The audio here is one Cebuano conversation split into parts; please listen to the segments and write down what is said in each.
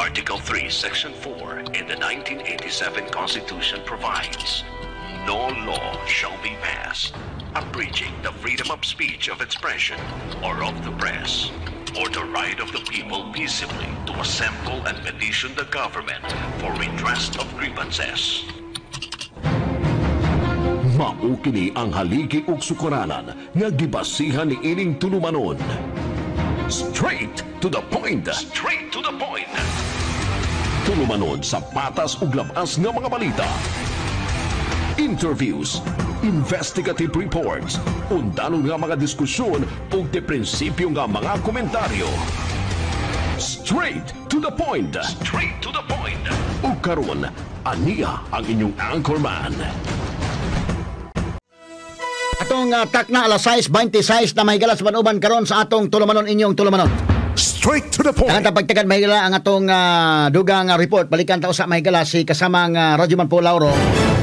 Article 3, Section 4 in the 1987 Constitution provides, "No law shall be passed abridging the freedom of speech, of expression, or of the press, or the right of the people peaceably to assemble and petition the government for redress of grievances." Mao kini ang haligi ug sukaranan nga gibasihan ni ining tulumanon. Straight to the point. Straight to the point. Tulumanon sa patas ug labas nga mga balita. Interviews, investigative reports, undanon nga mga diskusyon ug de prinsipyo nga mga komentaryo. Straight to the point. Straight to the point. Ug karon, ania ang inyong anchorman. Atong takna alas 6:26 na mahigala sa uban karon sa atong tulumanon, inyong tulumanon. Straight to the point. Tangan pagtagad mahigala ang atong dugang report. Balikan ta usa mahigala si kasamang Radyoman Paul Lauro.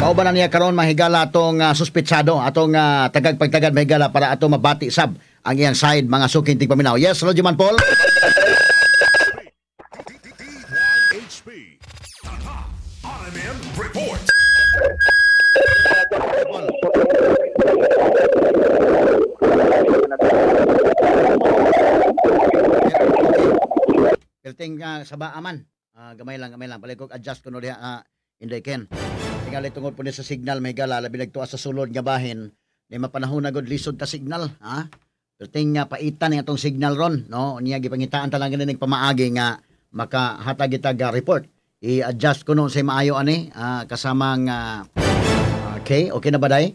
Kauban na niya karon mahigala atong suspitsado, atong tagag pagtagad mahigala para ato mabati sab ang iyang side, mga suking tigpaminaw. Yes, Radyoman Paul. DYHP. Tatak RMN Report. Paul. Perting sa aman. Gamay lang, gamay lang. Balik ko adjust ko no diha, inday ken. Tingali tungod po ni sa signal may gala labi nagtuwa sa sulod nga bahin. Di mapanahon na gud lisod ta signal, ha? Perting nga paitan ni atong signal ron, no? Niya gipangitaan ta lang gani pamaagi nga makahatag kita ga report. I-adjust ko no sa maayo ani kasamang okay, okay na ba day?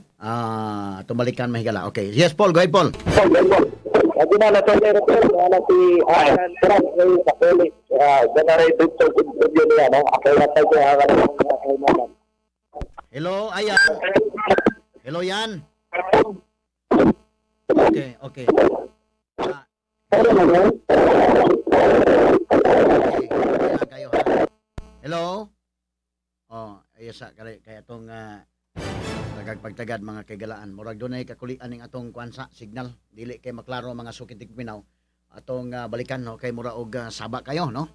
Tumalikan mahigala. Okay. Yes, Paul, go ahead, Paul. Sabi na natin ni Rafael, na si Ayan Trump ay Catholic, generate sa interview niya, no? Ako na tayo ang kailangan. Hello, ayan. Hello, yan. Okay, okay. Okay, okay kayo ha. Hello? Oh, ayos sa kaya, kaya itong tagagpagtagad mga kaigalaan. Murag dunay kakulian ning atong kuan sa signal. Dili kay maklaro mga sukitig minaw. Atong balikan no kay mura og saba kayo no.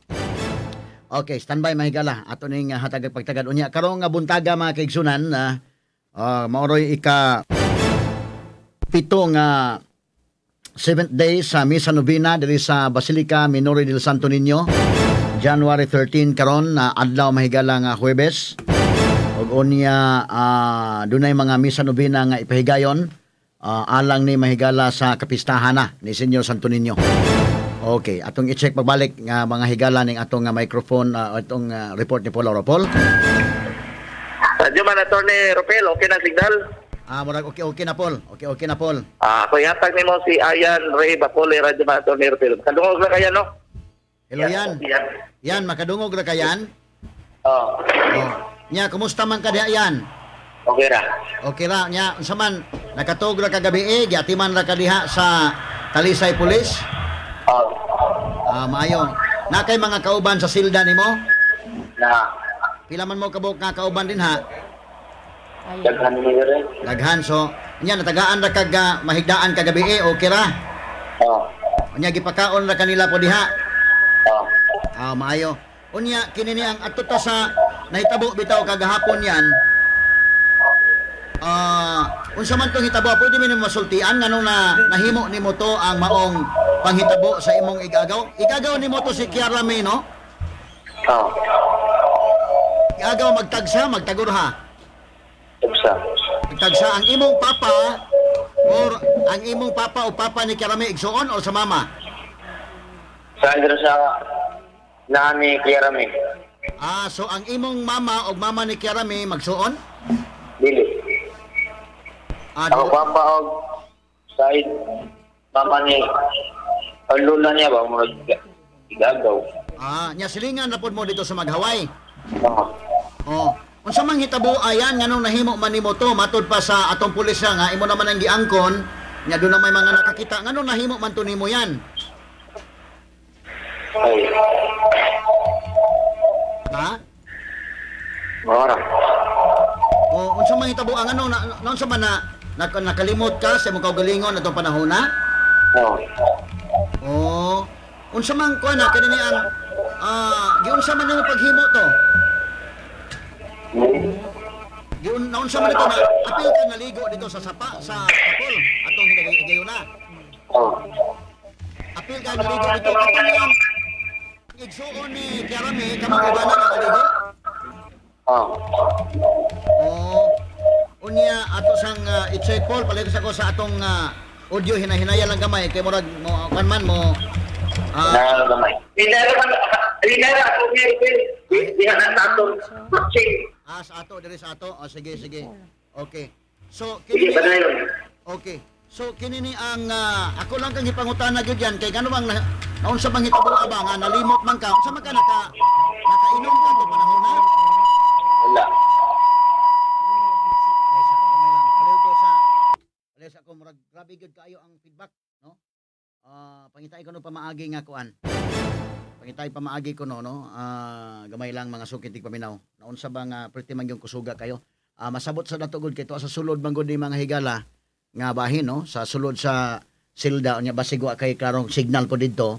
Okay, standby mahigala. Ato ning hatag pagtagad unya karong nga buntaga mga kaigsunan maoroy ika 7 nga 7th day sa Misa Novena diri sa Basilica Minore del Santo Niño. January 13 karon na adlaw mahigala nga Huwebes. Ug unya dunay mga misa novena nga ipahigayon alang ni mahigala sa kapistahan na ni Senyor Santo Niño. Okay, atong i-check pagbalik nga mga higala ning atong microphone atong report ni Paul Lauro. Paul? Radyo man, Atty. Ropel, okay na signal? Murag okay okay na Paul. Okay okay na Paul. Ako ihatag nimo si Ayan Ray Bacole, Radyo man, Atty. Ropel. Kadungog na kaya no? Hello yan. Yan. Yan makadungog ra kayan? Oh. Oh. Nya kumusta man ka diha yan? Okay ra. Okay ra nya unsa man nakatog ra kagabi eh giatiman ra ka diha sa Talisay Police? Oh. Maayo. Na kay mga kauban sa silda nimo? Na. Pila man mo kabuk nga kauban din ha? Daghan ni rin. Daghan so nya natagaan ra kag mahigdaan kagabi eh okay ra. Oh. Nya gipakaon ra kanila po diha. Oh. Maayo. Unya kini ni ang adto ta sa nahitabo bitaw kagahapon yan. Unsa man tong hitabo pwede mi nimo masultian nganong na nahimo nimo to ang maong panghitabo sa imong igagaw? Igagaw nimo to si Kiara May no? Oh. Igagaw magtagsa, magtagurha. Tagsa. Magtagsa ang imong papa or ang imong papa o papa ni Kiara May igsuon or sa mama? Sa sa nani Kiara May. So ang imong mama o mama ni Kiara May magsuon? Dili. Ako papa og side mama ni ang lula niya ba mo igagaw. Nya silingan na pod mo dito sa Maghaway. Oo. Oh. Unsa man hitabo ayan nganong nahimo man nimo to matud pa sa atong pulis nga imo naman ang giangkon nya doon na may mga nakakita nganong nahimo man to nimo yan? Ay. Ha? Ora. O unsa man hitabo ang ano na unsa man na nakalimot ka sa imong kaugalingon atong panahon na? Oo. Oh. Unsa man ko na kini ang Giunsa man nimo paghimo to? Giun naunsa man ito na apil ka naligo dito sa sapa sa Kapol atong higayuna. Oh. Apil ka naligo dito atong ang igsuon ni Kiarami kamo ubanan ang naligo. Oh. Oh. Unya ato sang i-check Paul palihog sa ko sa atong audio hinahinaya lang gamay kay murag mo kan man mo Na gamay. Dinara man dinara ako ni diha na sa atong matching. Sa ato diri sa ato. Oh, sige sige. Okay. So Sige kini padayon. Okay. So kini ni ang ako lang kang gipangutana gyud yan kay ngano bang naunsa bang hitabo ba nga nalimot man ka, unsa man ka nakainom ka to panahon na? Wala. Ay sa gamay lang. Palihog ko sa palihog sa ako murag grabe gyud kaayo ang feedback, no? Pangitay ko no pamaagi nga kuan. Pangitay pamaagi ko no no. Gamay lang mga sukit paminaw. Naunsa ba nga perti man yung kusuga kayo? Masabot sa dato gud kay tuwa sa sulod man gud ni mga higala nga bahin no, sa sulod sa silda unya basig wa kay klarong signal po didto.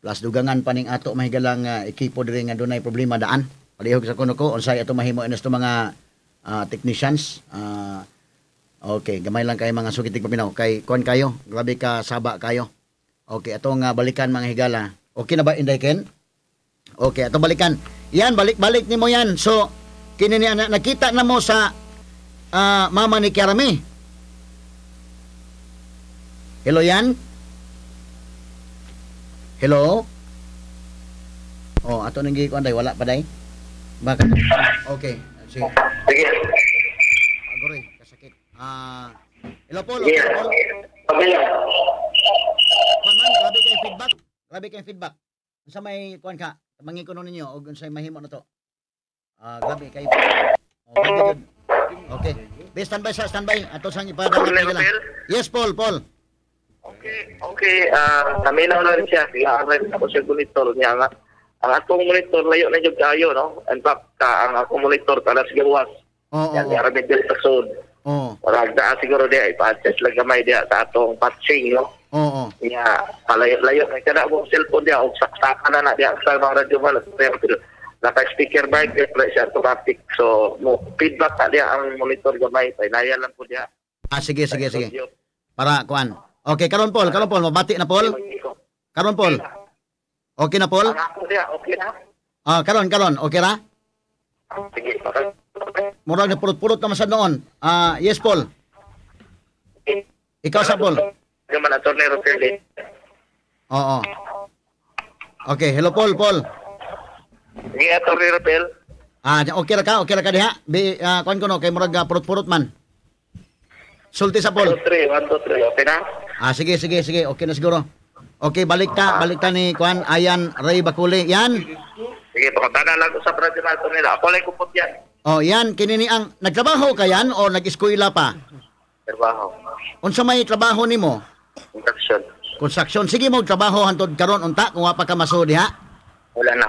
Plus dugangan pa ning ato mahigalang ekipo diri nga dunay problema daan. Palihog sa kuno ko unsay ato mahimo inis to mga technicians. Okay, gamay lang kay mga sukitig paminaw kay kuan kayo, grabe ka saba kayo. Okay, atong balikan mga higala. Okay na ba Inday Ken? Okay, atong balikan. Yan, balik-balik nimo yan. So, kini ni nakita na mo sa mama ni Kiarami. Hello yan? Hello? Oh, ato nang gikuan day, wala pa day. Bakit? Okay, sige. Sige. Agoy, kasakit. Hello Paul, Sige. okay, Paul. Padayon. Kuan man, grabe kay feedback. Grabe kay feedback. Unsa may kuan ka? Mangi kuno ninyo og unsay mahimo na to. Grabe kay. Oh, grabe gyud. Okay. Be standby sa standby ato sang ipadala Hello, nila. Yes, Paul, Paul. Okay, okay. Naminaw na rin siya. Sila ang ako siya monitor niya nga. Ang atong monitor layo na jud kayo, no? In fact, ang akong monitor talas gawas. Oo. Yan, di arabi diri sa sud. Oo. Warag naa siguro diya ipa-adjust lang gamay diya sa atong patching, no? Oo. Niya, palayo-layo kay kada akong cellphone diya og saksakan na na diya sa mga radyo man pero naka-speaker mic pero siya automatic. So, mo feedback na diya ang monitor gamay, painaya lang po diya. Sige sige sige. Para kuan. Okay, karon Paul, karon Paul, mabati na Paul. Karon Paul. Okay na Paul? Ang ako diya, okay na. Karon karon, okay ra? Sige, Murag na purot-purot naman sa noon. Yes Paul. Ikaw sa Paul. Naman Attorney Rupert. Oo. Okay, hello Paul, Paul. Sige, Attorney Rupert. Okay ra ka, okay ra ka diha. Bi kuan ko no kay murag purot-purot man. Sulti sa Paul. 1 2 3, 1 2 3, okay na? Sige sige sige, okay na siguro. Okay, balik ta ni kuan Ayan Ray Baculi. Yan. Sige, pakatana lang sa radyo na Attorney. Ako lang kupot yan. Oh, yan kini ni ang nagtrabaho ka yan o nag-eskwela pa? Trabaho. Unsa may trabaho nimo? Construction. Construction. Sige mo trabaho hantod karon unta kung wa pa ka masuod diha. Wala na.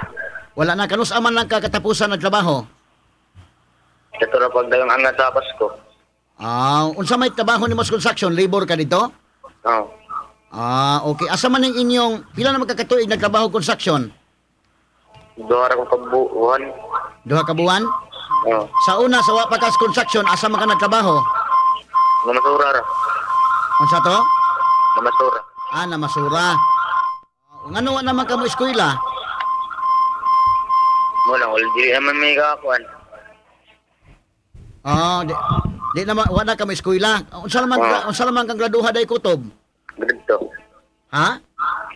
Wala na kanus aman lang ka katapusan ng trabaho. Ito na pagdagang angat sa Pasko. Unsa may trabaho nimo sa construction? Labor ka dito? Oo. Okay. Asa man ang inyong pila na magkakatuig nagtrabaho construction? Duha ra ko kabuuan. Duha ka buwan? Oo. Sa una sa wa pa ka sa construction, asa man ka nagtrabaho? Namasura ra. Unsa to? Namasura. Namasura. Ngano wa naman ka mo eskwela? Wala, wala di naman may kakuan. Di naman wa na ka mo eskwela. Unsa naman unsa naman kang graduha day kutob? Grade 2. Ha?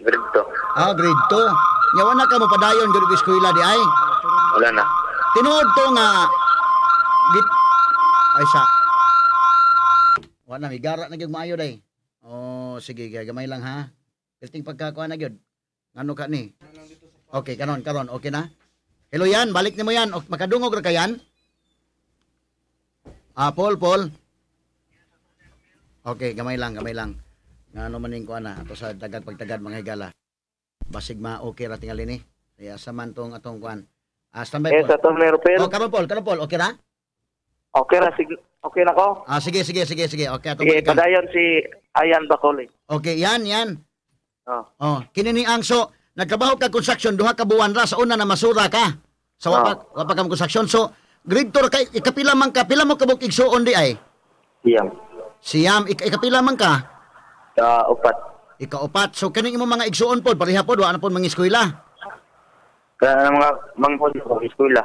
Grade 2. Grade 2. Nya wa na ka mo padayon gyud og eskwela di ay? Wala na. Tinuod to nga ay sa wa na migara na gyud maayo day. Oh, sige gamay lang ha. Perting pagkakuan na gyud. Ngano ka ni? Okay, karon karon okay na. Hello yan, balik nimo yan. O, makadungog ra ka yan? Paul, Paul. Okay, gamay lang, gamay lang. Ngano man ning kuan na ato sa dagag pagtagad mga higala. Basig ma okay ra tingali ni. Kaya sa man tong atong kuan. Standby Yes, Paul. Attorney Rupert. Oh, karon Paul, karon Paul, okay ra? Okay ra, sige. Okay na ko. Sige, sige, sige, sige. Okay, atong Sige, balikan. padayon si Ayan Baculi. Okay, yan, yan. Oh. Oh, kini ni ang so Nagtrabaho ka construction duha ka buwan ra sa una na masura ka. Sa wa pa ka construction. So grade 2 kay ikapila man ka, pila mo kabuk igsuon di ay? Siyam. Siyam, ikapila man ka? Upat. Ikaupat. So kaning imong mga igsuon pod pareha pod wa na pod mga eskwela. Kaya mga manghod ko eskwela.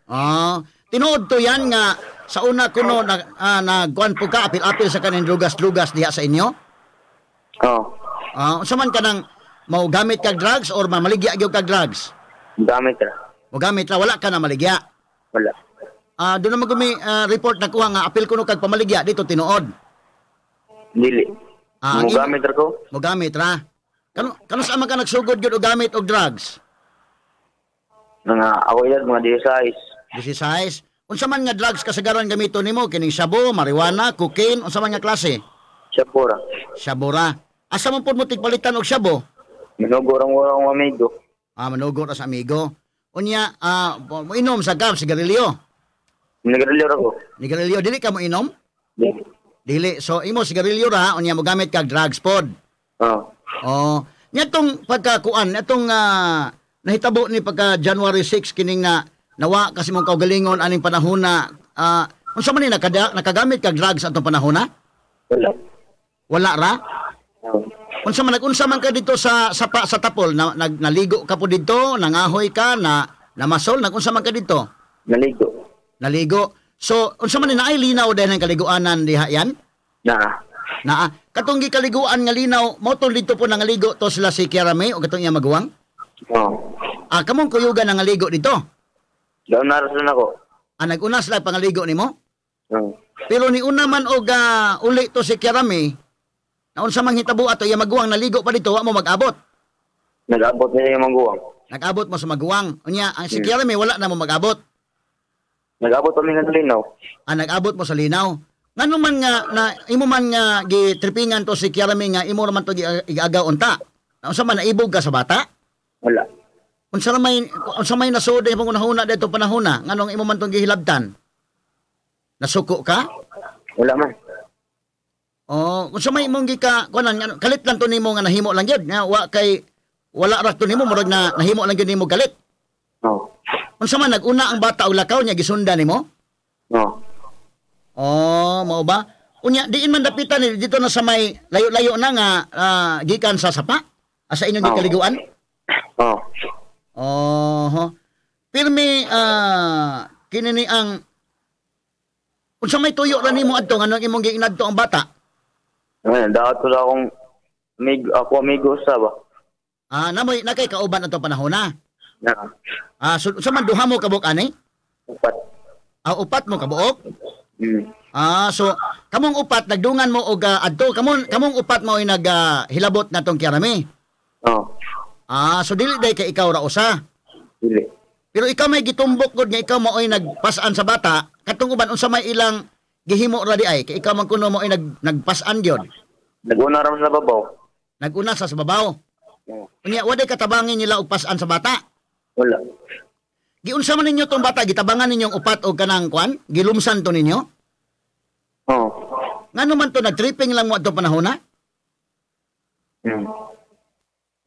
Ah, tinuod to yan nga sa una kuno na nagkuan po ka apil-apil sa kaning drugas-drugas diha sa inyo? Oo. Ah, unsa man kanang mo gamit kag drugs or mamaligya gyud kag drugs? Gamit ra. Mo gamit ra, wala ka na maligya. Wala. Ah, doon naman gumi report na kuha nga apil kuno kag pamaligya dito tinuod. Dili. Ah, mo gamit ra ko. Mo gamit ra. Kano kano sa man ka nagsugod gyud og gamit og drugs? Mga ako edad mga 16. 16. Unsa man nga drugs kasagaran gamiton nimo kining shabu, marijuana, cocaine, unsa man nga klase? Shabu ra. Shabu ra. Asa man pud mo tigpalitan og shabu? Manugo ra mo ang amigo. Ah, manugo ra sa amigo. Unya, mo inom sa gab sigarilyo. Nagarilyo ra ko. Sigarilyo dili ka mo inom? Dili. Dili. So imo sigarilyo ra unya mo gamit kag drugs pod. Oo. Oh, ngadtong pagkakuan, ngadtong nahitabo ni pagka January 6 kining na nawa kasi mong kaugalingon aning panahona, unsa man ni nakagamit kag drugs atong panahona? Wala. Wala ra? Oo. Unsa man nagunsa man ka dito sa sa Tapol, naligo ka po dito, nangahoy ka, na namasol, nagunsa man ka dito? Naligo. Naligo. So unsa man ni naay linaw dahil ang kaliguanan diha yan? Naa. Naa. Katong gikaliguan nga linaw, mao to dito po nangaligo to sila si Kiara May o katong iya maguwang? Oo. Ah, kamong kuyugan nangaligo dito? Daon na rason ako. Ah, nag-una sila pangaligo nimo? Oo. Pero ni una man og uli to si Kiara May, naunsa man hitabo ato iya maguwang naligo pa dito, wa mo mag-abot. Nag-abot nila yung maguwang. Nag-abot mo sa maguwang. Unya, ang si Kiara May wala na mo mag-abot. Nag-abot kami ng linaw. Ah, nag-abot mo sa linaw. Ngano man nga na imo man nga gitripingan to si Kiara May nga imo ra man to igaagaw unta. Naunsa man naibog ka sa bata? Wala. Unsa may nasud imong unahuna dito panahona nganong imo man tong gihilabtan? Nasuko ka? Wala man. Oh, unsa may imong gika kuanan kalit lang to nimo nga nahimo lang gyud nga wa kay wala ra to nimo murag na nahimo lang gyud nimo galit. Oo. Unsa man naguna ang bata og lakaw niya gisunda nimo? Oo. Oh, mao ba? Unya diin man dapitan ni dito na sa may layo-layo na nga gikan sa sapa? Asa inyong gikaliguan? Oo. Oho. Pirmi kini ni ang unsa may tuyo ra nimo adto nganong imong giinadto ang bata? Ano, daot ko sa akong amigo, ako amigo sa ba. Ah, namoy nakay kauban atong panahon na. Na. Ah, so unsa man duha mo kabuok ani? Upat. Ah, upat mo kabuok? Mm. Ah, so kamong upat nagdungan mo og adto, kamong upat mo ay naghilabot na tong Kiara May. Oo. Ah, so dili day kay ikaw ra usa. Dili. Pero ikaw may gitumbok gud nga ikaw maoy nagpasan sa bata, katong uban unsa may ilang gihimo ra di ay kay ikaw man kuno maoy nagpasan gyud. Naguna ra sa babaw. Naguna sa babaw. Oo. Unya wa day katabangin nila og pasan sa bata. Wala. Giunsa man ninyo tong bata, gitabangan ninyong upat og kanang kwan, gilumsan to ninyo? Oo. Ngano man to nagtripping lang mo adto panahona? Mm.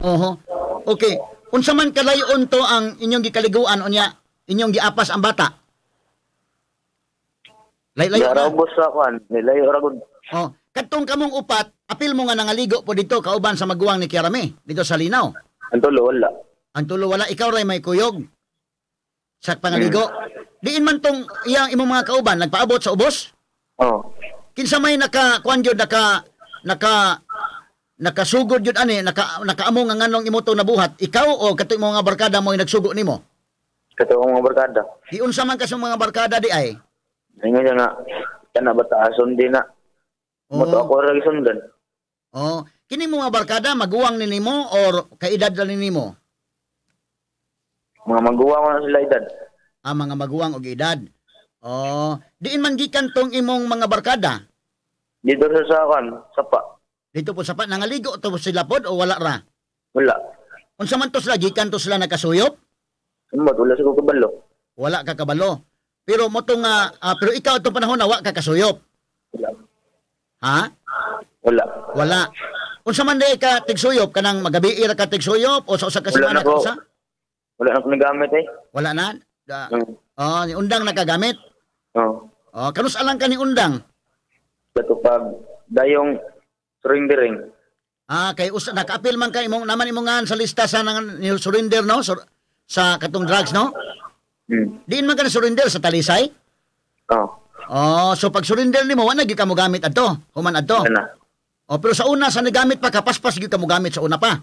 Oho. Okay. Unsa man kalayon to ang inyong gikaliguan unya inyong giapas ang bata? Lay-layo na. Ubos sa kwan, nilayo ra gud. Oh, kadtong kamong upat, apil mo nga nangaligo po dito kauban sa maguwang ni Kiara May dito sa Linaw. Ang tulo wala. Ang tulo wala, ikaw ray may kuyog sa pangaligo. Diin man tong iyang imong mga kauban nagpaabot sa ubos? Oo. Kinsa may naka kuan gyud nakasugod gyud ani, nakaamo nga nganong imo to nabuhat, ikaw o katong imong mga barkada mo ay nagsugo nimo? Katong mga barkada. Giunsa man ka sa mga barkada di ay? Ingon siya nga kana bata sundi na. Oo. Moto ako ra gisundan. Oh, kini mga barkada maguwang ni nimo or kaedad ra ni nimo? Mga maguwang na sila edad. Ah, mga maguwang og edad. Oh, diin man gikan tong imong mga barkada? Dito sa kan, sapa. Dito po sapa nangaligo to sila pod o wala ra? Wala. Unsa man to sila gikan to sila nakasuyop? Sumbat wala sa kabalo. Wala ka kabalo. Pero mo tong pero ikaw atong panahon na wa ka kasuyop. Wala. Ha? Wala. Wala. Unsa man di ka tigsuyop kanang magabi ra ka tigsuyop o sa usa ka Wala semana na ko. ka usa? Wala na ko nagamit eh. Wala na. Oh, ni Undang nakagamit. Oh. Oh, kanus alang ka ni Undang? Kato pag dayong surrendering. Ah, kay usa nakaapil man ka imong naman imong ngan sa lista sa nang ni surrender, no? Sa katong drugs, no? Diin man ka na surrender sa Talisay? Oh. Oh, so pag surrender nimo wa na gyud ka mo gamit adto, human adto. Wala na. Oh, pero sa una sa nagamit pa ka, paspas gyud ka mo gamit sa una pa.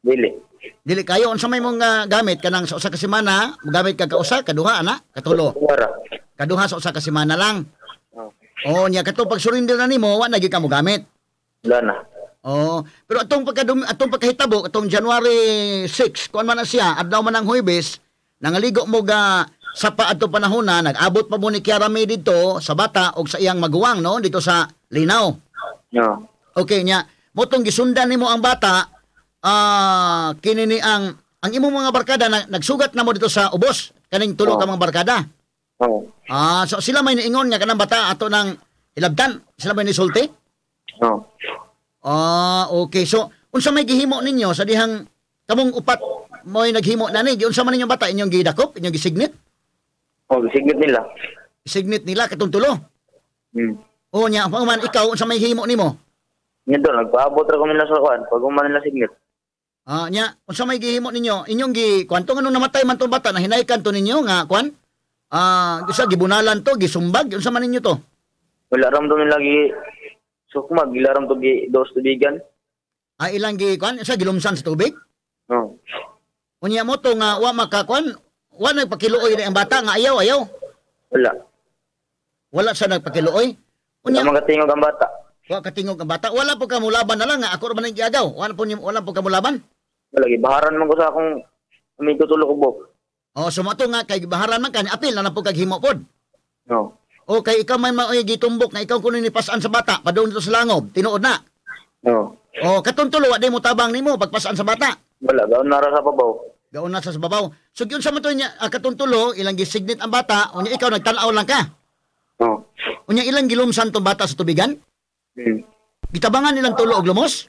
Dili. Dili kayo unsa may mong gamit kanang sa usa ka semana, mogamit ka kausa, kaduha ana, katulo. Wala. Kaduha sa usa ka semana lang. Oh. Oh, nya katong pag surrender na nimo, wa na gyud ka mo gamit. Wala na. Oh, pero atong pagkahitabo atong January 6, kuan man na siya, adlaw man ang Huwebes, nangaligo mo ga sa pa adto panahon na nag-abot pa mo ni Kiara May didto sa bata og sa iyang maguwang, no, dito sa Linaw. No. Okay nya, motong gisundan nimo ang bata, kini ni ang imong mga barkada na, nagsugat na mo dito sa ubos kaning tulo Oh. ka mga barkada. Oh. Ah, so sila may niingon nga kanang bata ato nang hilabtan, sila may nisulti? Oh. Ah, okay. So, unsa may gihimo ninyo sa dihang kamong upat mo'y naghimo na ni? Unsa man ninyong bata inyong gidakop, inyong gisignit? Oh, gisigit nila. Signit nila katong tulo. O nya, man ikaw unsa may himo nimo? Nya do nagpaabot ra ko nila sa kuan, pag human nila signit. Ah, nya, unsa may gihimo ninyo? Inyong gi kuan to nganong namatay man tong bata na hinaykan to ninyo nga kuan? Ah, isa gibunalan to, gisumbag, unsa man ninyo to? Wala ram to nila gi sukmag, gilaram to gi dos tubigan. Ah, ilang gi kuan, isa gilumsan sa tubig? Oh. Unya mo to nga wa makakuan, wa nagpakiluoy na ang bata nga ayaw, ayaw. Wala. Wala sa nagpakiluoy. Unya Wala makatingog ang bata. Wa katingog ang bata. Wala po ka mulaban na lang nga ako ra man ang giagaw. Wala po ka mulaban. Wala gibaharan man ko sa akong amigo tulo ko bok. Oh, so mo to nga kay gibaharan man kani apil na lang po kag himo pod. No. O kay ikaw may maoy gitumbok nga ikaw kuno ni pasan sa bata padung dito sa langob, tinuod na. No. O katong tulo wa di mo tabang nimo pagpasan sa bata. Wala gaon na ra sa babaw. Gaon na sa babaw. So gyud sa man to niya katong tulo ilang gisignit ang bata, unya ikaw nagtan-aw lang ka. No. Unya ilang gilumsan tong bata sa tubigan? Gitabangan nilang tulo og lumos?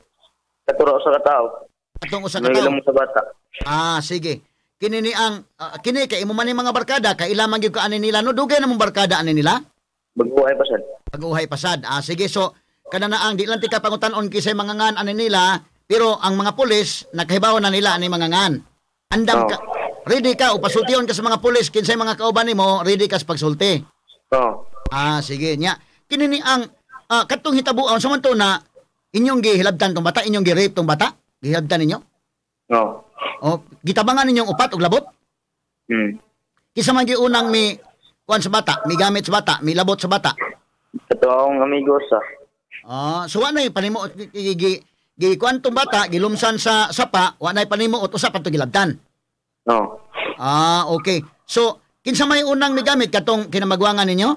Katuro sa katao. Atong usa May ka tawo. ilong sa bata. Ah, sige. Kini ni ang kini kay imo man ni mga barkada kay ila man gyud ka ani nila, no, dugay na mong barkada ani nila? Baguhay pasad. Baguhay pasad. Ah, sige, so kana na ang di lang tika pangutan-on kisay mga ngan ani nila, pero ang mga pulis nakahibaw na nila ani mga ngan. Andam ka, ready ka o pasultion ka sa mga pulis kinsay mga kauban nimo, ready ka sa pagsulti. Oh. Ah, sige nya. Kini ni ang katong hitabuan sa man to na inyong gihilabtan tong bata, inyong gi-rape tong bata, gihilabtan ninyo? Oh. O gitabangan ninyong upat og labot? Kinsa man giunang mi kuan sa bata, mi gamit sa bata, mi labot sa bata? Kato akong amigo sa. Ah, so wa nay panimuot gi kuan tong bata, gilumsan sa sapa, wa nay panimuot usa pa to gilabtan. No. Ah, okay. So kinsa may unang migamit katong kinamagwangan ninyo?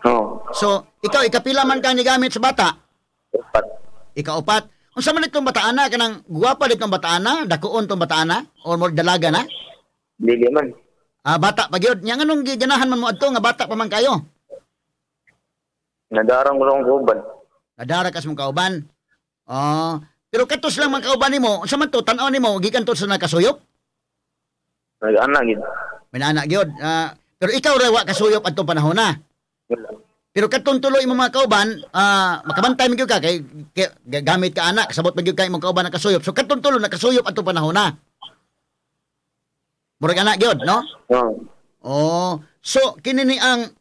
No. So ikaw ikapila man kang nigamit sa bata? Upat. Ikaupat. Unsa man itong bataana kanang guwapa ditong bataana, dakuon tong bataana or more dalaga na? Dili man. Ah, bata pa gyud. Nya nganong giganahan man mo adto nga bata pa man kayo? Nadarang ko lang kauban. Nadara kas mong kauban. Ah, pero katos lang man kauban nimo, unsa man to tan-aw nimo gikan to sa nakasuyop? Nag-ana gid. Minana gyud. Ah, pero ikaw ra wa kasuyop adtong panahon na. Wala. Pero katong tuloy imong mga kauban, makabantay man gyud ka kay gamit ka ana, kasabot man gyud ka imong kauban nakasuyop. So katong tulo nakasuyop adtong panahon na. Murag ana gyud, no? Oo. Oh, so kini ni ang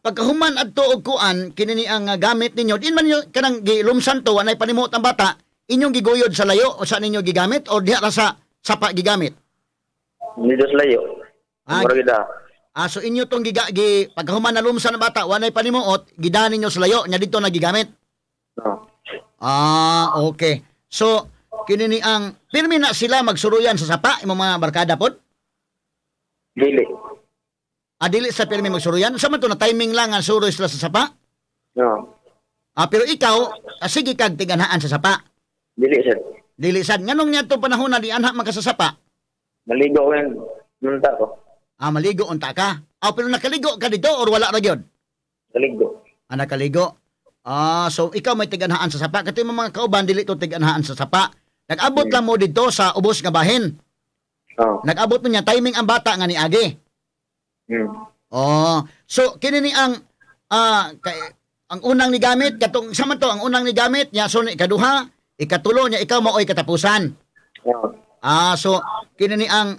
pagkahuman adto og kuan, kini ni ang gamit ninyo. Din man ninyo kanang gilumsan to, wanay panimuot ang bata, inyong giguyod sa layo o sa ninyo gigamit o diha ra sa sapa gigamit? Dito sa layo. Murag gid. Ah, so inyo tong pagkahuman na lumsan ang bata, wanay panimuot, gidahan ninyo sa layo, nya dito na gigamit. Oo. Ah, okay. So kini ni ang pirmi na sila magsuruyan sa sapa imong mga barkada pod? Dili. Ah, dili sa pirmi magsuruyan. Sa man to na timing lang ang suroy sila sa sapa? Oo. Ah, pero ikaw, sige kag tiganhaan sa sapa. Dili sad. Dili sad. Nganong niya tong panahon na di anha man ka sa sapa? Maligo ko yung munta ko. Ah, maligo unta ka. Ah, pero nakaligo ka dito or wala ra gyud? Nakaligo. Ah, nakaligo. Ah, so ikaw may tig-anhaan sa sapa. Katong imong mga kauban dili to tig-anhaan sa sapa. Nag-abot lang mo didto sa ubos nga bahin. Oh. Nag-abot mo niya timing ang bata nga niagi. Oh, so kini ni ang kay, ang unang nigamit katong sa man to ang unang nigamit niya, so ni ikaduha, ikatulo niya ikaw maoy katapusan. Oh. Ah, so kini ni ang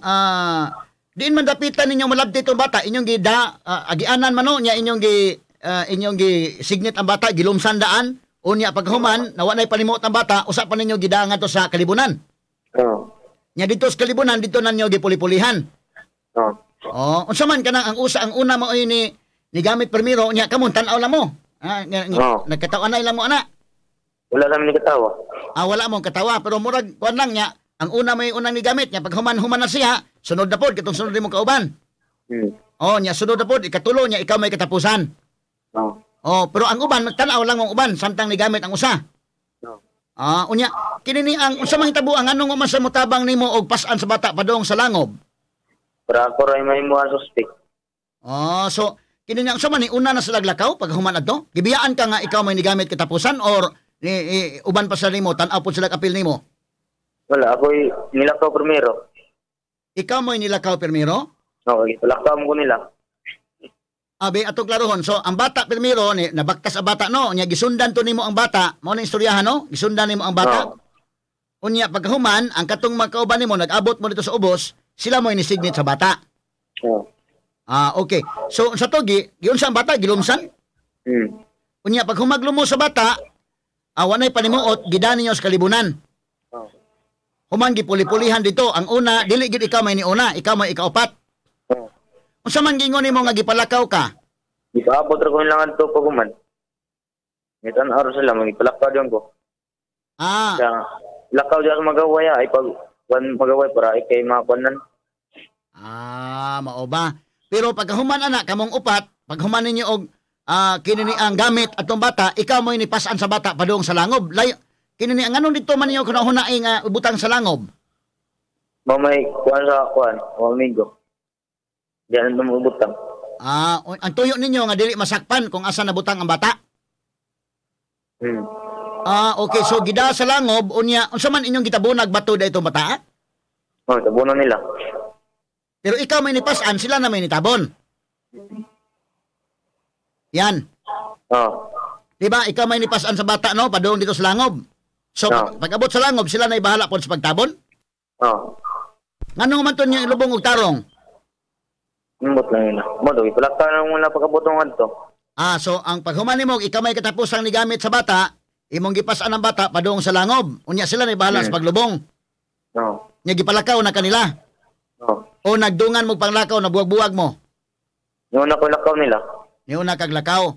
diin man dapitan ninyo malabti itong bata, inyong gida agianan man no niya inyong gi signit ang bata gilumsan daan unya paghuman nawa nay panimuot ang bata usa pa ninyo gida ngadto sa kalibunan. Oh. Nya didto sa kalibunan didto ninyo gipuli-pulihan. Oh. Oh, unsa man kanang ang usa ang una maoy ni gamit primero nya kamon tan-aw lang mo. Ah, Oh. nagkataw-anay lang mo ana. Wala namin ni katawa. Ah, wala mong katawa pero murag kuan lang nya ang una may unang nigamit nya pag human na siya sunod na pod katong sunod nimo kauban. Oh, nya sunod na pod ikatulo nya ikaw may katapusan. Oh. Oh, pero ang uban magtan-aw lang ang uban samtang nigamit ang usa. Oh. Ah, unya kini ni ang unsa man hitabo ang anong man sa motabang nimo og pas-an sa bata padong sa langob? Para ako ray mahimuan suspect. Oh, so kini ni ang unsa man ni una na sa laglakaw pag human adto? Gibiyaan ka nga ikaw may nigamit katapusan or ni, uban pa sa nimo tan-aw pod sila kapil nimo? Wala, ako'y nilakaw primero. Ikaw mo'y nilakaw primero? Okay, palakaw mo ko nila. Abi, atong klarohon. So, ang bata primero, ni, nabaktas ang bata, no? Nya, gisundan to nimo ang bata. Mao na istoryahan, no? Gisundan nimo ang bata. Oo. Unya, pagkahuman, ang katong mga kauban nimo, nag-abot mo dito sa ubos, sila mo'y nisignit sa bata. Oo. Ah, okay. So, sa to, giunsa ang bata, gilumsan? Unya, pag humaglumo sa bata, wanay panimuot, gidani niyo sa kalibunan. Oo. Human, gipuli-pulihan dito. Ang una, dili gid ikaw may niuna, ikaw may ikaupat. Oo. Unsa man gingon nimo nga gipalakaw ka? Gipaabot ra ko nilang adto pag human. Ngitan araw sila, magipalakaw diyon ko. Ah. Sa lakaw diyan sa magaway, ay pag kuan magaway para ay kay mga kuanan. Ah, mao ba? Pero pagkahuman ana kamong upat, paghuman ninyo og kini ni ang gamit atong bata, ikaw mo'y nipasan sa bata padung sa langob. Layo kini ni ang anong dito man ninyo kunahunay nga ibutang sa langob? Mao may kuan sa kuan, o amigo. Diyan ang butang. Ah, ang tuyo ninyo nga dili masakpan kung asa nabutang ang bata. Ah, okay. So gida sa langob unya unsa man inyong gitabunag bato da itong bata? Oh, tabunan nila. Pero ikaw may nipasan, sila na may nitabon. Yan. Oh. Diba? Ikaw may nipasan sa bata, no? Padung dito sa langob. So, Oh. pag abot sa langob, sila na ibahala po sa pagtabon? Oh. Nganong man to niya ilubong og tarong? Imbot lang yun. Mo, dogi, palakta na muna pagkabotong adto. Ah, so ang paghuman nimo, ikaw may katapusang nigamit sa bata, imong gipasan ang bata padung sa langob. Unya sila na ibahala sa paglubong. Oh. Nya gipalakaw na kanila. Oh. O nagdungan mo panglakaw na buwag-buwag mo. Niuna ko lakaw nila. Niuna kag lakaw.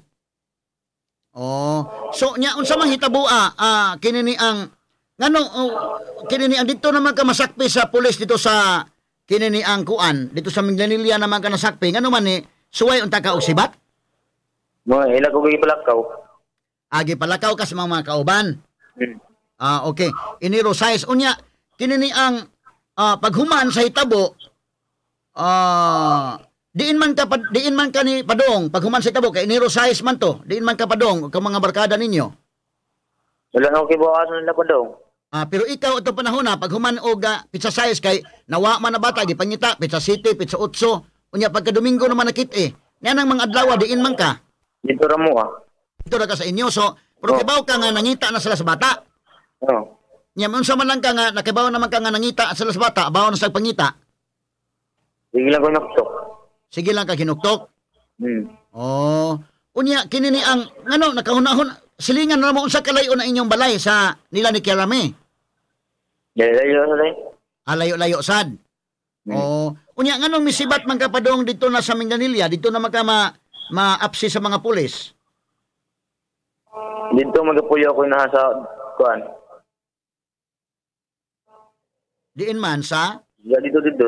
Oh, so nya unsa man hitaboa kini ni ang ngano kini ni ang dito naman ka masakpi sa pulis dito sa kini ni ang kuan dito sa Minglanilla naman ka nasakpi ngano man ni suway unta ka og sibat? Mo ila ko gipalakaw. Ah, gipalakaw ka sa mga kauban. Ah, okay. Enero size unya kini ni ang paghuman sa hitabo diin man ka diin man ka ni padong paghuman sa hitabo kay Enero size man to diin man ka padong ka mga barkada ninyo. Wala na ko kibukasan nila padong. Ah, pero ikaw atong panahon na paghuman og pizza size kay nawa man na bata gipangita pizza city pizza 8 unya pagka Domingo naman nakit eh. Niya nang mga adlaw diin man ka. Dito ra mo ah. Dito ra ka sa inyo so pero kibaw ka nga nangita na sila sa bata. Oh. Nya unsa man lang ka nga nakibaw naman ka nga nangita sila sa bata bawo na sa pangita. Sige lang ko hinuktok. Sige lang ka hinuktok. Oh, unya kini ni ang ngano nakahunahon silingan na mo unsa kalayo na inyong balay sa nila ni Kiarame. Layo sa day. Ah, layo-layo sad. Oh, unya nganong misibat man ka padong dito na sa Minglanilla, dito na man ka ma-apsi sa mga pulis. Dito magapuyo ako na sa kuan. Diin man sa? Ya dito dito.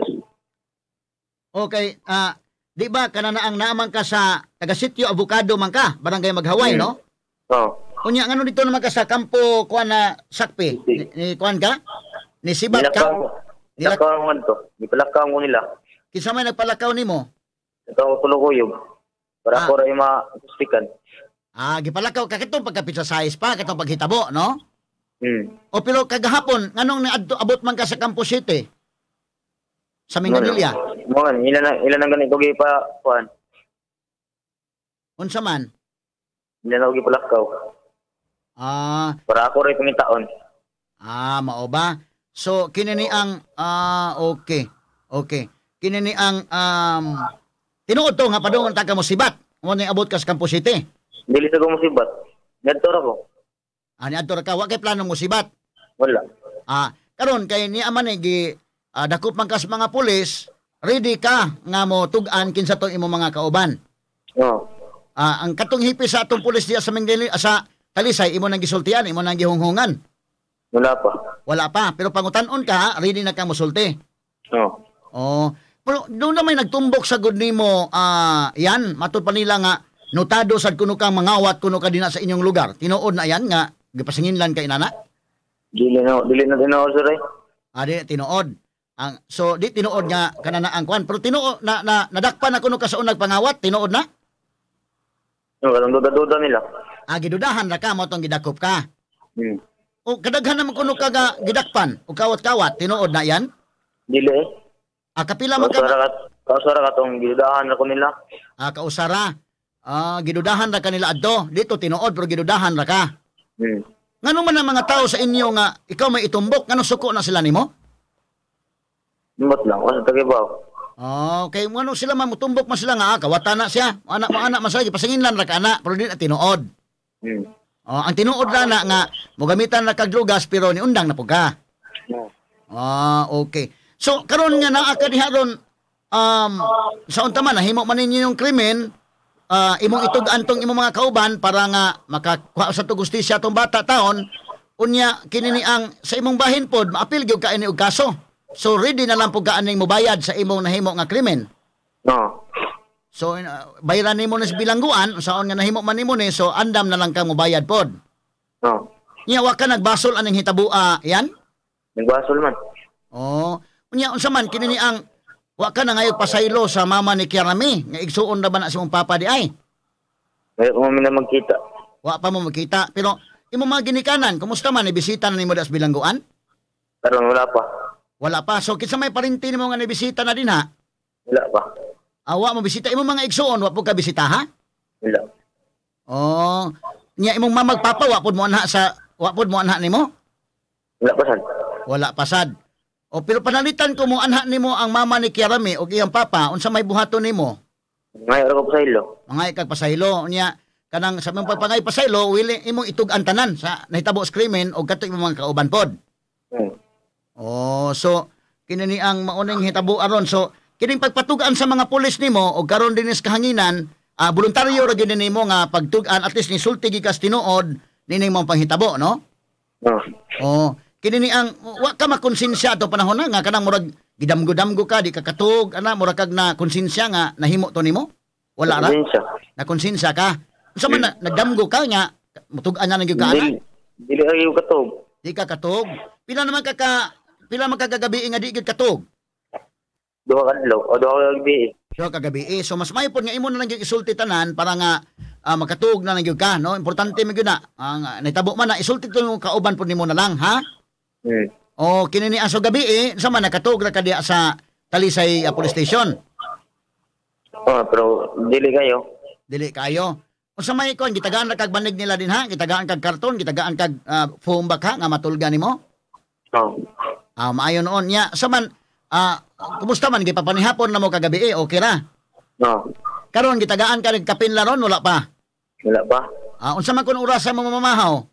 Okay, di ba kanana ang naaman ka sa taga sitio Avocado man ka, barangay Maghaway, no? Oh. Unya ngano dito naman ka sa kampo kuan na sakpi? Ni kuan ka? Ni sibat ka? Nilakaw ko ngadto. Gipalakaw ko nila. Kinsa may nagpalakaw nimo? Ikaw tulukuyog. Para ako ra ma-suspikan. Ah, gipalakaw ka katong pagkapitsa size pa katong paghitabo, no? Hmm. O pero kagahapon nganong niadto abot man ka sa Campus City? Sa Minglanilla. Mo man ila na ganito gipa kuan. Unsa man? Ila na gipalakaw. Ah, para ako ray pangitaon. Ah, mao ba? So kini ni ang okay. Okay. Kini ni ang tinuod to nga padungon ta ka musibat. Mo ni abot ka sa Campus City. Dili sa ko musibat. Ngadto ra ko. Ah, niadto ra ka, wa kay plano musibat. Wala. Ah, karon kay ni aman ni gi dakop man ka sa mga pulis, ready ka nga mo tug-an kinsa tong imong mga kauban. Oo. Ah, ang katong hipi sa atong pulis diya sa Minglanilla, sa Talisay, imo nang gisultian, imo nang gihunghungan. Wala pa. Wala pa, pero pangutan-on ka, ready na ka mosulti. Oo. Oh, pero doon na may nagtumbok sa good nimo, yan, matud pa nila nga notado sad kuno ka mangawat kuno ka dinha sa inyong lugar. Tinuod na yan nga gipasinginlan kay inana? Dili na tinuod sir. Ah, di tinuod. Ang so di tinuod nga kanana ang kwan, pero tinuod na, na nadakpan na kuno ka sa unang pangawat, tinuod na? No, kanang duda-duda nila. Ah, gidudahan ra ka mo tong gidakop ka. Hmm. O kadaghan naman kuno ka nga gidakpan o kawat-kawat, tinuod na yan? Dili eh. Ah, kapila man ka Kausara ka tong gidudahan ra ko nila. Ah, kausara. Ah, gidudahan ra kanila adto. Dito tinuod pero gidudahan ra ka. Hmm. Ngano man ang mga tao sa inyo nga ikaw may itumbok, ngano suko na sila nimo? Nimbot lang, wala sa tagibaw. Okay, ngano sila man mutumbok man sila nga kawata na siya. Anak mo anak man sila gipasinginlan ra ka ana, pero di na tinuod. Hmm. Oh, ang tinuod ra na nga mogamitan ra kag drugas pero niundang na pud ka. Ah, okay. So karon nga naa ka diha ron sa unta man nahimo man ninyo yung krimen, imong itug-an tong imong mga kauban para nga makakuha sa to gustisya tong bata taon, unya kini ni ang sa imong bahin pod maapil gyud ka ini og kaso. So ready na lang pud ka aning mobayad sa imong nahimo nga krimen. No. So bayaran nimo na sa bilangguan saon nga nahimo man nimo ni, so andam na lang ka mobayad pod. No. Nya wa ka nagbasol aning hitabua yan? Nagbasol man. Oh, unya unsa man kini ni ang wa ka na ngayon pasaylo sa mama ni Kiarami nga igsuon na ba na si mong papa di ay? Ngayon ko na magkita. Wa pa mo magkita. Pero imong mga ginikanan, kumusta man ibisita na nimo das bilangguan? Karon wala pa. Wala pa. So kinsa may parinti nimo nga nibisita na din ha? Wala pa. Awa mo bisita imong mga igsuon, wa po ka bisita ha? Wala. Oh, nya imong mama ug papa wa pod mo anha sa wa pod mo anha nimo? Wala pa sad. Wala pa sad. O pero panalitan ko mo anha nimo ang mama ni Kiarami o iyang papa, unsa may buhaton nimo? Ngayon ra ko pasaylo. Mangay kag pasaylo niya kanang sa imong pagpangay pasaylo wili imong itug-an tanan sa nahitabo sa krimen og kato imong mga kauban pod. Hmm. Oh, so kini ni ang mauning hitabo aron. So kining pagpatug-an sa mga pulis nimo og karon dinis kahanginan, voluntaryo ra gyud nimo nga pagtug-an, at least nisulti gyud kas tinuod nining mong panghitabo, no? Oh. Oh, kini ni ang wa ka makonsensya ato panahon na nga kanang murag gidamgo-damgo ka, di ka katug ana, murag kag na konsensya nga nahimo to nimo? Wala ra? Konsensya. Na konsensya ka. Unsa man nagdamgo ka nga mutug-an na gyud ka ana? Dili kayo katug. Di ka katug. Pila naman ka pila man ka kagabi nga di gyud katug? Duha ka adlaw o duha ka gabi. Duha ka gabi. So mas maayo pod nga imo na lang gyud isulti tanan para nga makatug na lang gyud ka, no? Importante man gyud na. Ang nahitabo man na isulti to yung kauban pod nimo na lang, ha? Hmm. O kini ni aso gabi sa man nakatug ra ka diha sa Talisay Police Station. Oh, pero dili kayo. Dili kayo. Unsa may kon gitagaan ra kag banig nila din ha? Gitagaan kag karton, gitagaan kag foam ba ka nga matulga nimo? Oh. Ah, maayo noon nya. Sa man kumusta man gipapanihapon na mo kagabi okay ra? No. Karon gitagaan ka nagkapin laron wala pa? Wala pa. Ah, unsa man kun orasa mo mamamahaw?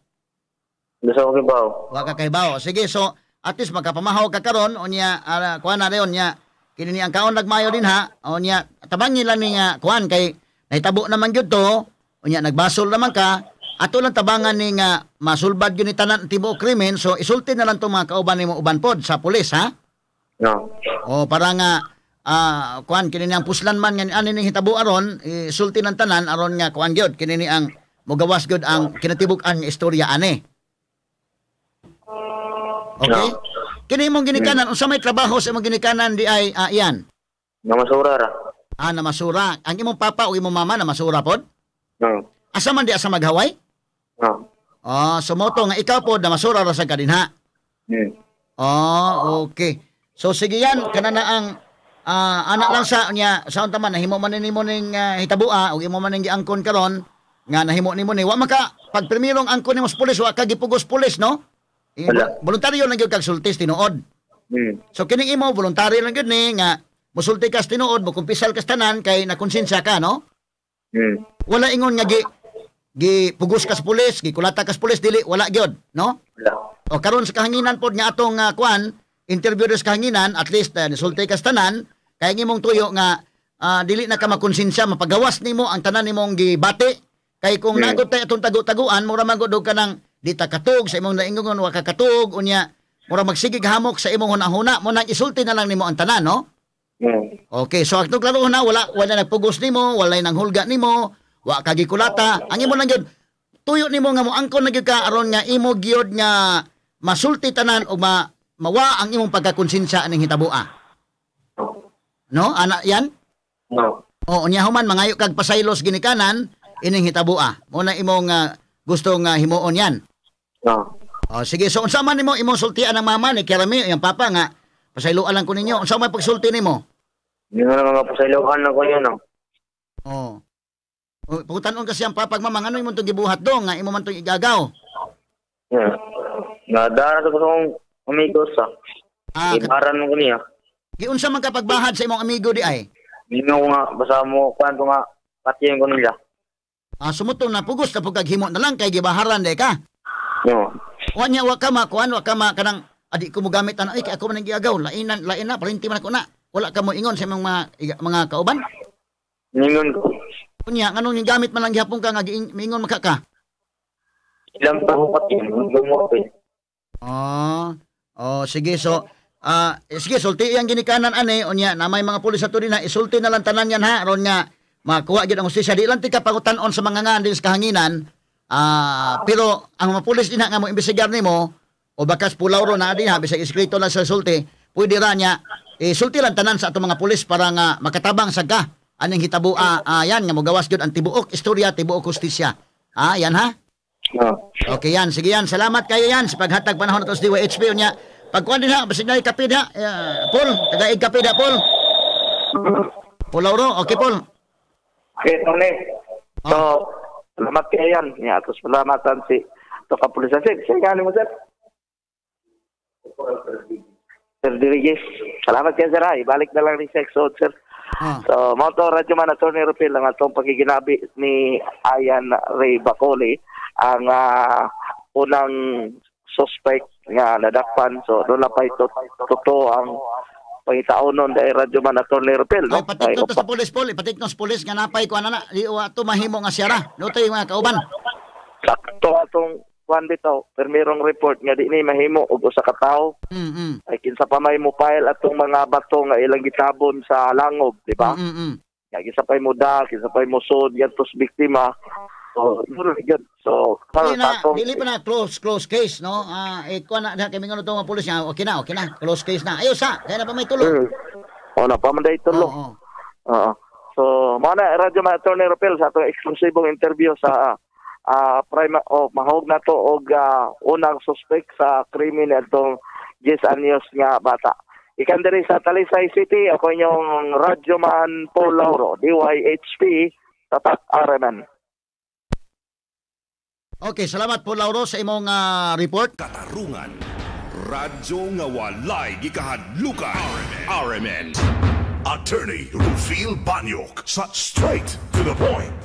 Gusto ko kibaw. Wa ka kaybaw. Sige, so at least makapamahaw ka karon unya kuan na reon nya. Kini ni ang kaon nagmayo din ha. Unya tabangi lang ni nga kuan kay nahitabo naman gyud to. Unya nagbasol naman ka. Ato lang tabangan ni nga masulbad gyud ni tanan tibuok krimen, so isulti na lang tong mga kauban nimo uban pod sa pulis ha. No. O para nga kuan kini ni ang puslan man nga ani ning hitabo aron isulti ng tanan aron nga kuan gyud kini ni ang mogawas gyud ang kinatibuk-an nga istorya ani. Okay? No. Kini imong ginikanan, unsa may trabaho sa imong ginikanan di ay iyan? Namasura ra. Ah, namasura. Ang imong papa o imong mama namasura pod? No. Asa man di asa maghaway? Oh. Ah, so mo to nga ikaw pod na masura ra sa kadinha. Ah, okay. So sige yan, kana na ang anak lang sa niya sa unta man nahimo man nimo ning hitabua ug imo man ning giangkon karon nga nahimo nimo ni wa maka pag primerong angkon nimo sa pulis wa ka gipugos pulis, no? Wala. Voluntaryo lang gyud kag sultis tinuod. So kining imo voluntaryo lang gyud ni nga mosulti kas tinuod, mokumpisal kas tanan kay nakonsensya ka, no? Wala ingon nga gi pugos kas pulis, gikulata kas pulis, dili wala gyud, no? Wala. O karon sa kahanginan pod nga atong kuan, interview sa kahanginan, at least nisulti kas tanan, kay ang imong tuyo nga dili na ka makonsensya, mapagawas nimo ang tanan nimong gibati. Kay kung nagot tay atong tago-taguan, mura man gud ka nang di ta katug sa imong naingon, wa ka katug unya mura magsigig hamok sa imong hunahuna, mo nang isulti na lang nimo ang tanan, no? Okay, so atong klaro na wala nagpugos nimo, wala nang hulga nimo, wa ka gikulata. Ang imo lang gyud tuyo nimo nga moangkon na gyud ka aron nga imo gyud nga masulti tanan o mawa ang imong pagkakonsensya aning hitaboa. No? Ana yan? No. O unya human mangayo kag pasaylos ginikanan ining hitaboa. Mo na imong gusto nga himuon yan. No. O sige, so unsa man nimo imong sultian ang mama ni Kerami o yung papa nga pasayloan lang ko ninyo. Unsa may pagsulti nimo? Hindi mo na mga pasayloan na ko yun, no? Oh. O, pagutanon kasi ang papa ug mama ngano imong tong gibuhat dong nga imo man tong igagaw. Yeah. Nadara sa kong amigos, ah. Ah, Ibaran mo ko niya. Giunsa man kapagbahad sa imong amigo di ay? Hindi mo nga, basta mo, kuwan ko nga, patiyan ko nila. Ah, sumutong na pugos na pugkag himo na lang kay gibaharan di ka. No. Wa niya wa ka makuan, wa ka ma kanang adi ko mo gamit ana, ay kay ako man ang giagaw, lainan lain na parinti man ako na. Wala ka mo ingon sa imong mga kauban. Ningon ko. Unya nganong yung gamit man lang gihapon ka nga miingon maka ka. Ilang pa ko patiyan, gumawa ko eh. Ah, oh sige, so sige, sulti yang ginikanan ani unya na may mga pulis ato din na isulti na lang tanan yan ha aron nga makuha gyud ang hustisya. Di lang tika pagutan-on sa mga ngan din sa kahanginan. Pero ang mga pulis din ha nga mo imbestigar nimo o bakas pulaw ro na din ha bisag iskrito lang sa sulti, pwede ra niya isulti lang tanan sa atong mga pulis para nga makatabang sa ka aning hitabo yan nga mogawas gyud ang tibuok istorya, tibuok hustisya. Yan ha. No. Okay yan, sige yan. Salamat kayo yan sa paghatag panahon nato sa DYHP unya. Pagkuan din ha, basig na kape ha. Paul, tagaig kape ha, Paul. Paul Lauro, okay Paul. Okay, Tony. So, salamat kayo yan. Ya, terus salamatan si to kapulisan. Sir, sir, nga mo, sir? Sir Dirigis. Salamat kayo, sir. Ha. Ibalik na lang ni Sexo, sir. So, mao to Radyo Man Attorney Rupil ang atong pagiginabi ni Ayan Ray Bacoli ang unang suspect nga nadakpan. So, doon na pa ito totoo ang pangitaon nun dahil Radyo Man Attorney Rupil, no? Ay, patikno to sa pulis, Paul. Ipatikno sa pulis nga napay ko ana na. Di wa to mahimo nga siyara. No tayo mga kauban. Sakto atong kuan bitaw, permirong report nga di ni mahimo og usa ka tawo. Ay kinsa pa may mo file atong mga bato nga ilang gitabon sa langob, di ba? Nga kinsa pay mo da, kinsa pay mo sud gadto sa biktima. So, yun yun. So, Dili na, atong dili pa na close case, no? Kuan na kay mingon to mga pulis nga okay na, close case na. Ayo sa, kaya na pa may tulong. O na pa man day tulong. Oo. So, mao na Radyo Man Attorney Rupel sa atong eksklusibong interview sa prima o mahog na to og unang suspect sa krimen atong 10 anyos nga bata. Ikan diri sa Talisay City, ako inyong Radyo Man Paul Lauro, DYHP, Tatak RMN. Okay, salamat po Lauro sa imong report. Katarungan, radyo nga walay gikahadlukan. RMN. Attorney Rufil Banyok sa Straight to the Point.